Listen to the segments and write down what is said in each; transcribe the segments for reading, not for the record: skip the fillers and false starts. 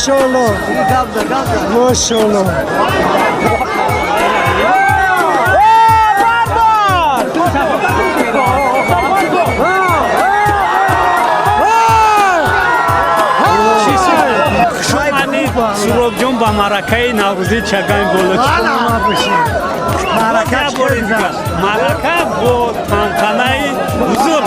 Мошалло. Мошалло. Суробҷон ба маъракаи наврӯзӣ Чагани боло. Маърака бо тантанаи бузург.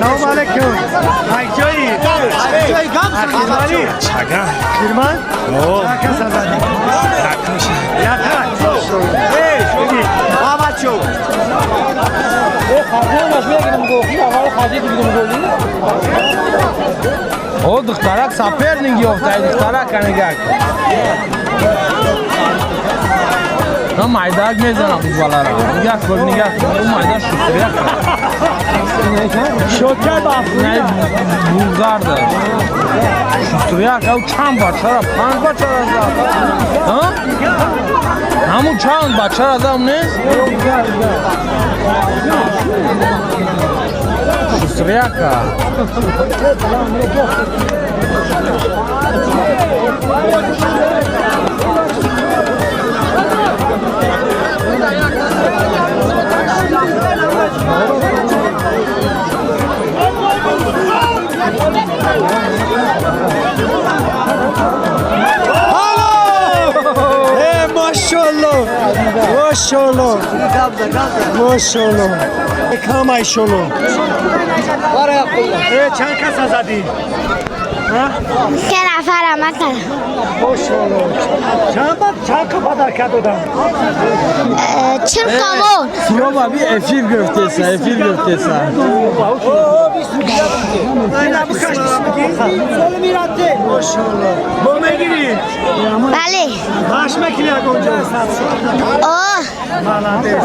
Салом алейкум. Акҷои? Хирмани? Чаган. Хирман? О. Чанд каса задӣ? Якак. Эй, шуди. О, духтарак соперник ёфта, ай духтарак анигак. На майдак мезанам футболара. Нигах кун, нигах кун. Ӯ майда шустряк. Шока ба Не, бузарда. Шустряк, ав чанд бачара, панҷ бачара зад. Ҳа? Ҳамун чанд бачара зад нест? Шустряка. Э, мошалло. Мошалло. Мошалло. Кам айшолло. Э, чанд каса задӣ? Се нафара макар. Мошалло. Чанд ба чанд ка падарка додам? 40 сомон. Суроба би эфир гирифтеса, эфир гирифтеса. Мошалло. Бо мегирӣ? Бале. Баш мекунӣ ягонҷо? О, Молодец.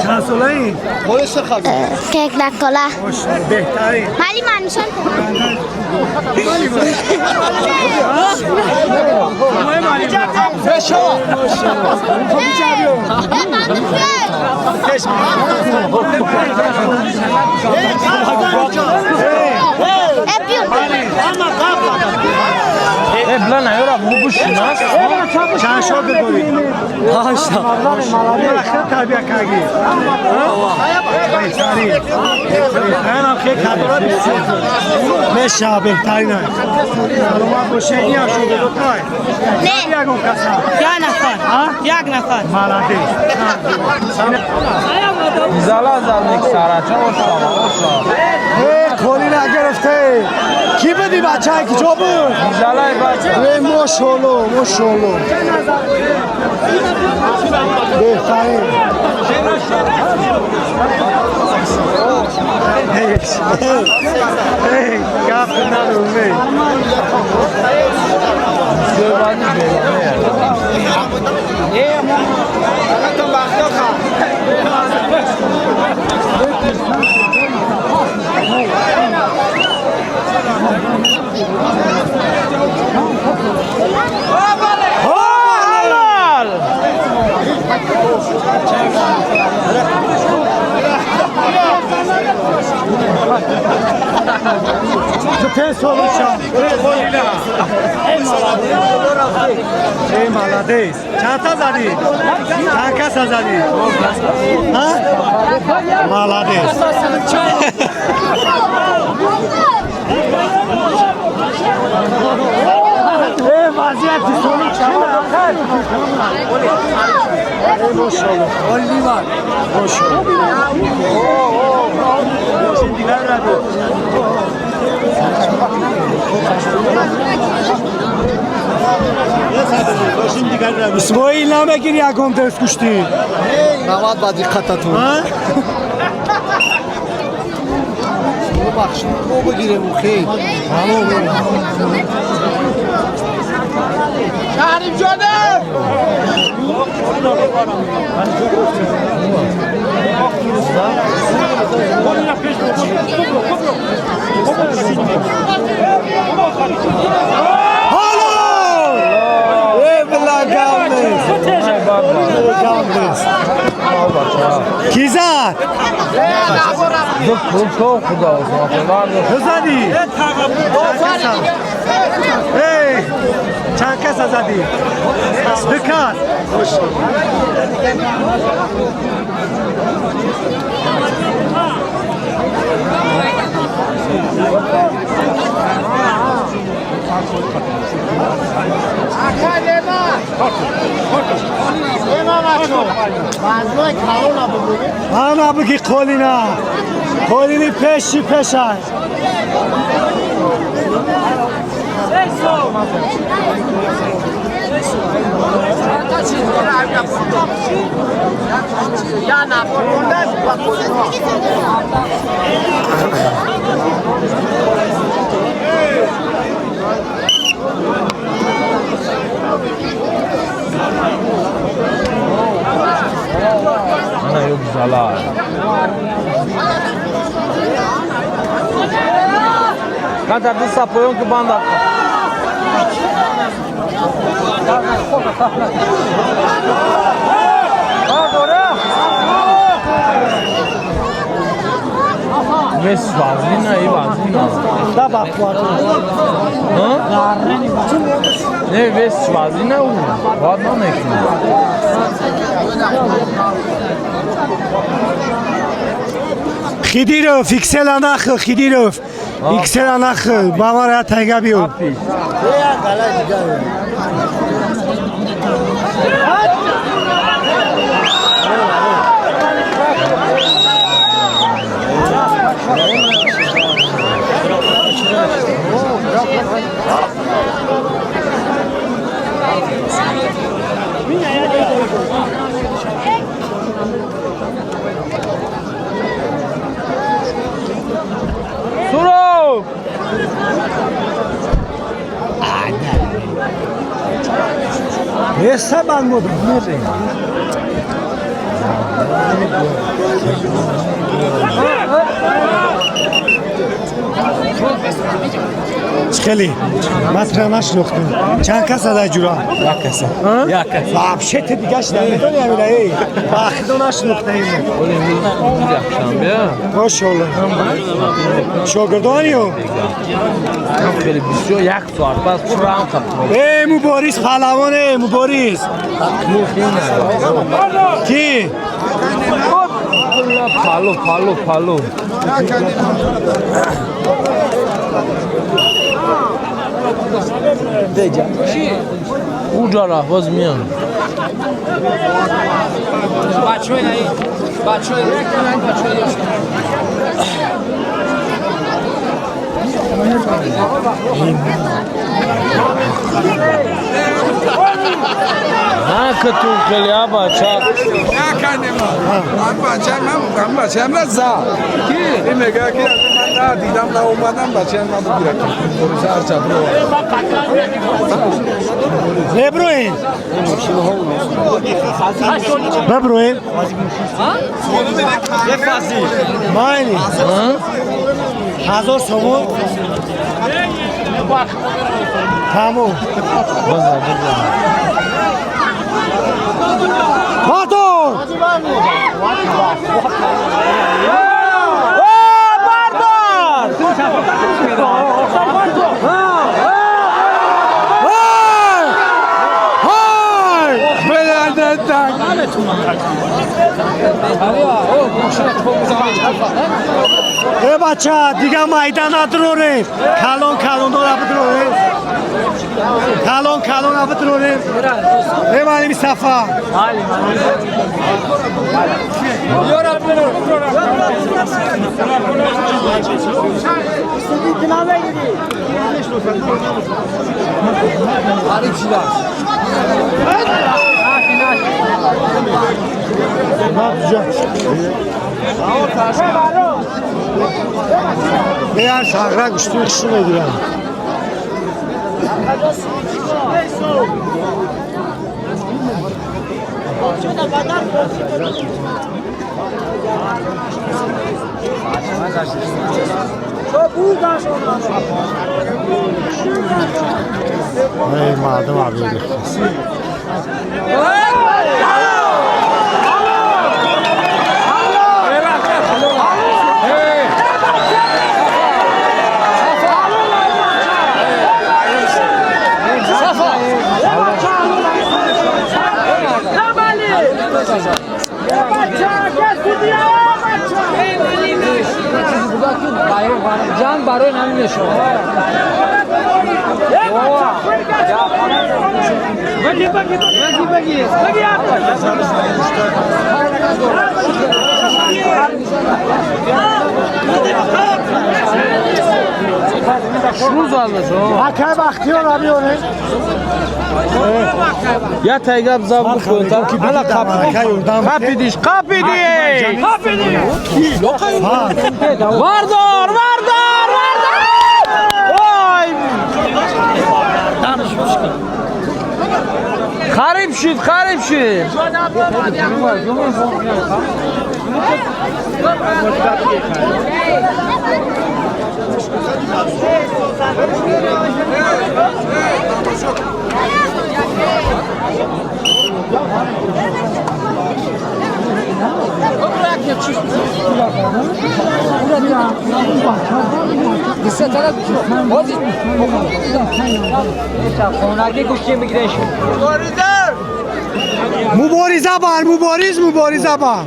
Чанд солаӣ? 13 сола. Беҳтарин. Мали ман нишон. Э, била наёра бугу бушинас. Чанд шогирд дорӣ? Панҷта. Мара хел тарбия кардӣ? Беҳтарин. Беҳтаринам хел кардора бисёр. Мешава, беҳтаринам. Саломат бошед, инам шогирдотай. Не. Ягон каса. Як нафар. Як нафар. Молодец. Зала зад мексара, ча ошо, ошо. Э, коли нагирифте. Кӣ буди бачае ки ҷо буд? Залаи бача. Э, мошалло, мошалло. Беҳтарин. Эй, эй, гап надорум, эй. Зӯбани бероне. Ҳалол! Ту тез солиша. Эй, молодец. Чандта задӣ? Чанд каса задӣ? Ҳа? Молодец. Э, вазъияти соли чанд? Эй, мошалло. Мошалло. Исмоил намегири ягон дерс гӯштӣ? Навад ба диққататон. Ҳа? Бубахшед, мо бигирем хей. Ки зад? Ту задӣ? Чанд каса задӣ? Ду кас. Ана буги қолина. Қолини пеши пеша. Ана ё гузала. Канта диса поён ки банда. Вес вазина и вазина. Да бахват. Не вес вазина у. Ладно некни. Хидиров, иксела нах, Хидиров. Иксела нах, бавара тайга биё. Суров! Еса бангод. Хеле матра нашинохтам. Чанд кас ада ҷура? Як каса. Як каса. Вообще те дигаш намедони ҳамина эй. Бахидо нашинохтаим. Оле имрӯз якшанбе. Машалло. Шогирдониё? Хеле бисёр як соат пас пуррам қаб. Эй Мубориз паҳлавон эй Мубориз. Ки? Палу палу палу. Уҷа рафт боз миён. Ҳа ки ту хеле а бача. Ман бачаам, ман бачаам ра зад. Ки? Ин мегӯяд ки ман надидам, наомадам, бачаам ман бигирад. Арча бро. Биброин. Биброин. Майли. 1000 сомон. Тамом. База база. Бардор! Бардор! Ҳай! Э бача, дига майда надурорем. Калон калонора бидурорем. Калон калона бидурорем. Э малими Сафа. Меян шағра гӯштии хушу мегирам. Эй, мардум абирихтаст. Ҷанг барои ҳамин мешавад. Акай Бахтиёр абиёре. Я тайгап зав ала қапидиш, қапиди! Вардор, вардор, вардор! Ой! Хариб шид, хариб шид! Мубориза бар, мубориз, мубориза бар.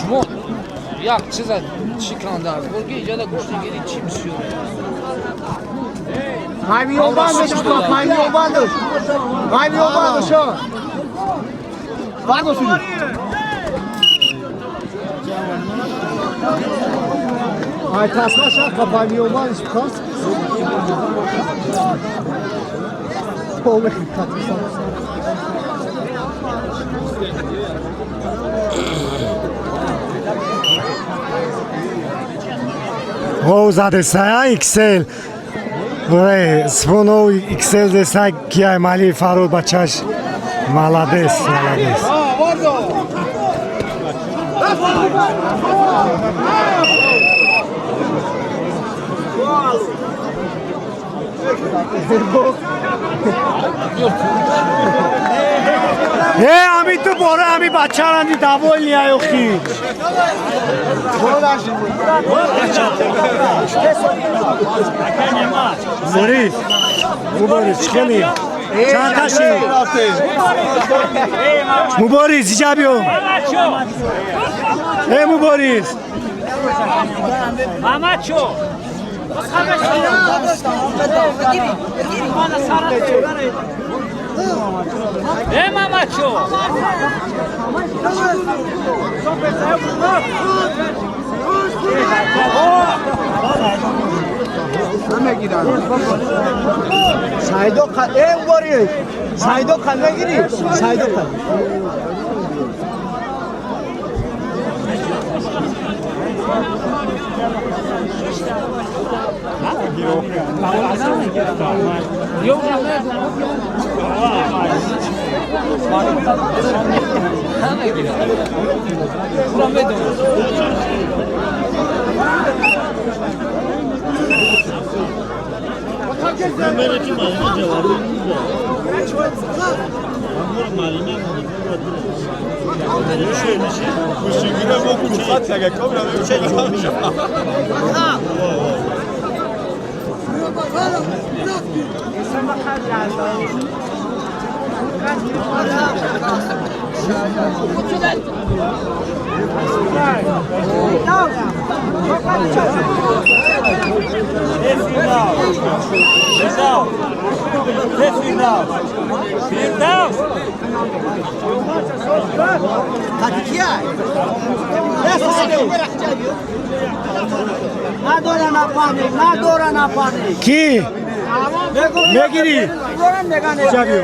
Шумо як чиза чӣ канда бурги иҷода гӯштигирӣ чӣ бисёр. Ай тасма шаха памиёбандаш хас. Полный катисан. О, задесая XL. Ре, споно XL десай кия мали фарод бачаш. Молодец, молодец. Э, ами ту бора, ами бачаранди довольни ай охи. Борис, Мубориз, чӣ хели? Чанд таши? Мубориз, иҷа биё. Э, Мубориз. Мамачо! Э, Мамачо! Сайдо э мубориз. Сайдо қад мегирӣ? Сайдо қад. Ки? Мегири? Ҷабиё.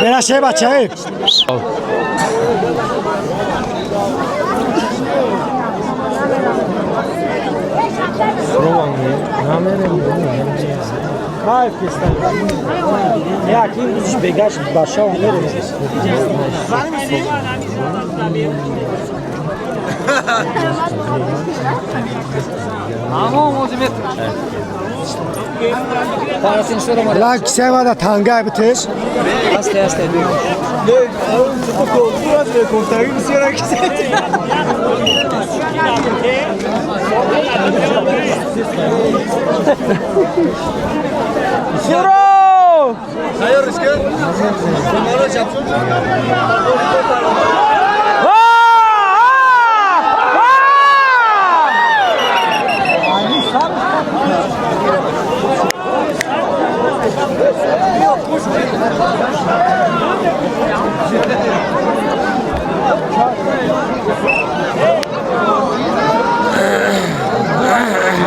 Бераше бачаи. Кайф кистан. Як ин рӯзиш бегашт башав мерем. Лак севада тангай битеш.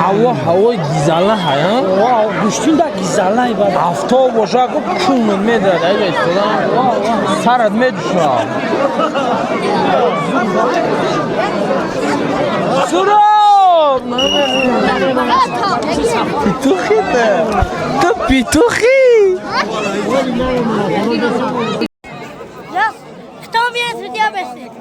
Ҳаво ҳавои гизала ҳая. Гӯштин да гизалай бад. Афтоб боша ку кунат медад, айҷа истодан сарат медуша. Суроб! Петухи те. Ту петухи? Хто меня судья бесит?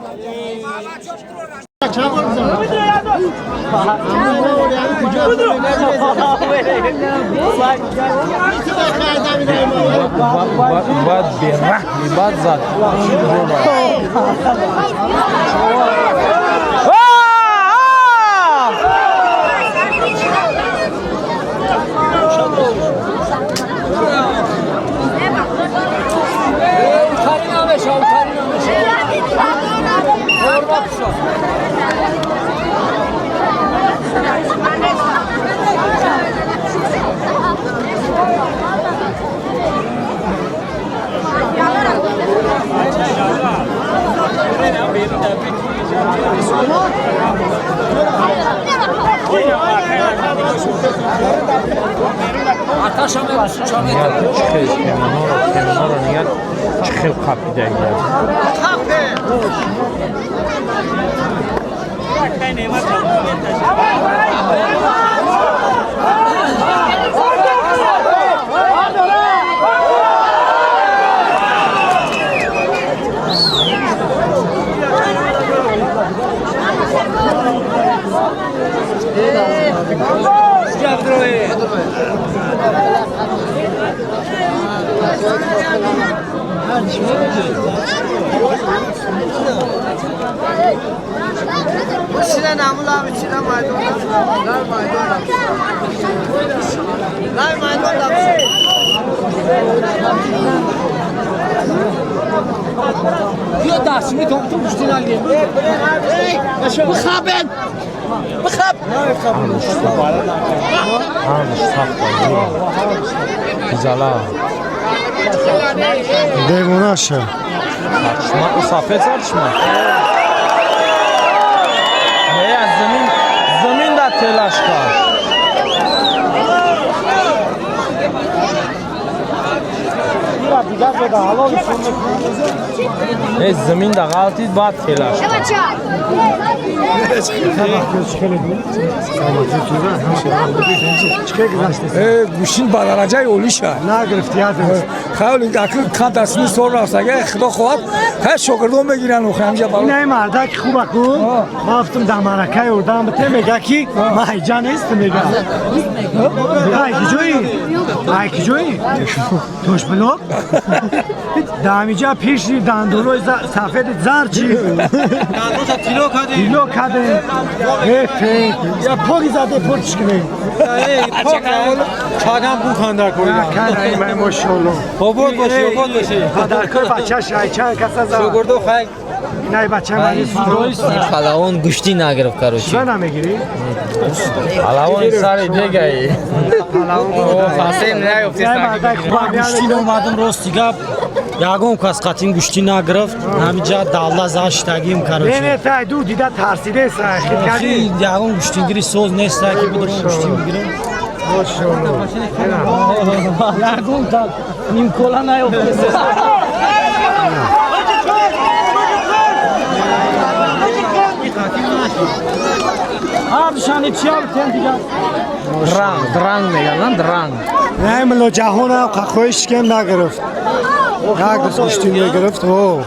Бад бераҳми бад зад. Чӣ хел пемонаро нигар, чӣ хел қапида гирад. Ҳардуш сахта. Гизала. Девонаша. Сарчма, сафед сарчма. Не, аз замин Дигар ҷода ҳалол. Э, замин да ғалтид, баъд фелаш. Гӯштин ба дараҷаи олӣ шад. Нагирифт яд. Хеле акл кадасни сол рафтага, худо хоҳад, хай шогирдон мегиранд охи ҳамҷа бало. Ин мардак хуба ку. Ма гуфтам дар маракаи урдан бите, мега ки ма ҳайҷа нестам, мега. Ай киҷои? Ай киҷои? Тошблок? Дамиҷа пеши дандурои сафеди зар чи? Дандуроша тило кардем. Тило кардем. Э, я поги заде пурчиш кунем. Чагам бу хандар коридам. Кана ай мошалло. Обод боши, обод боши. Падаркор бачаш ай чанд каса за. Шогирдо хай. Инай бача мани. Палавон гӯштӣ нагирифт, короче. Чӣ намегирӣ? Палавони сари дегаи. Гӯштин омадам, рости гап, ягон кас қатин гӯштӣ нагирифт. Ҳамиҷа давла заштагим, короче. Не, тай ду дида тарсидеса, хит кардӣ. Ягон гӯштингири соз неста ки бидурам гӯштин бигирам. Ягон та нимкола наёфтеса. Ҳардушани чия битен дигар? Дранг, дранг мегӯянд, дранг. Не, мило ҷаҳонам қахоиш кем нагирифт. Нагирифт, гӯштин мегирифт. О.